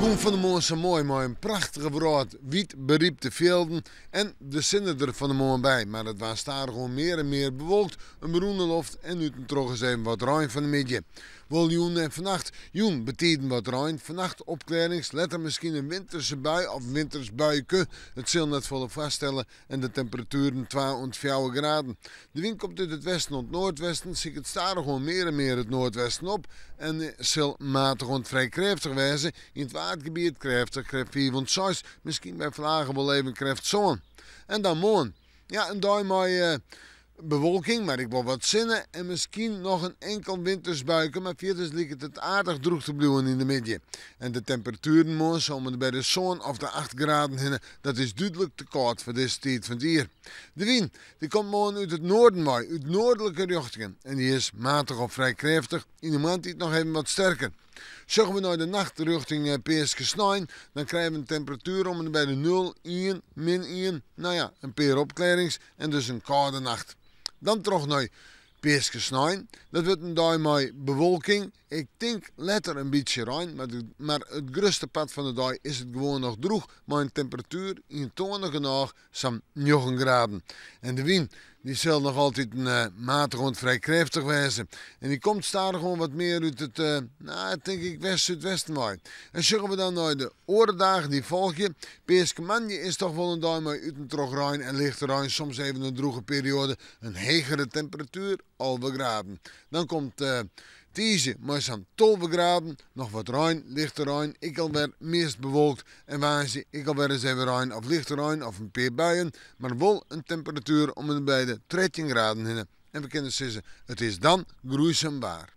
begûn fan 'e moarn sa moai mei in prachtige wrâld wyt berypte fjilden en de sinne der fan 'e moarn by, mar it waard stadichoan mear en mear bewolkt, in berûne loft en út en troch ris even wat rein fan 'e middei. Wol jûn en fannacht. Jûn betiden wat rein, fannacht opklearrings, letter miskien in winterse bui of winters buike. It sil net folle foarstelle en de temperatueren twa oant fjouwer graden. De wyn komt út it westen oant noardwesten, siket stadichoan mear en mear it noardwesten op en sil matich oant frij krêftich wêze, yn it Waadgebiet krêftich, krêft fiif oant seis, miskien by flagen wol even krêft sân. En dan moarn. Ja, in dei mei bewolking, mar ek wol wat sinne en miskien noch in inkel winters buike, mar fierders liket it aardich drûch te bliuwen yn de middei. En de temperatueren moarn om en by de sân of de acht graden hinne, dat is dúdlik te kâld foar dizze tiid fan it jier. De wyn, dy komt moarn út it noarden wei, út noardlike rjochtingen en dy is matich of frij krêftich, yn de moarntiid noch even wat sterker. Sjogge we nei de nacht rjochting Peaskesnein, dan krije we in temperatuer om en by de nul, ien, min ien, no ja, in pear opklearrings en dus in kâlde nacht. Dan troch nei Peaskesnein, dat wurdt in dei mei bewolking, ik tink letter in bytsje rein, mar it grutste part fan de dei is it gewoan noch drûch mei in temperatuer ientoanich genôch sa'n njoggen graden. En de wyn dy sil noch altyd matich oant frij krêftich wêze. En dy komt stadichoan wat mear út it, no, tink ik, west-súdwesten wei. En sjogge we dan nei de oare dagen dy't folgje, Peaskemoandei is toch wol in dei mei út en troch rein en lichte rein, soms even in drûge perioade, in hegere temperatuer, 11 graden. Dan komt tiisdei mei sa'n 12 graden, noch wat rein, lichte rein, ek alwer meast bewolkt en woansdei ek alwer ris even rein of lichte rein of in pear buien, mar wol in temperatuer om en by de 13 graden hinne. En we kinne sizze, it is dan groeisum waar.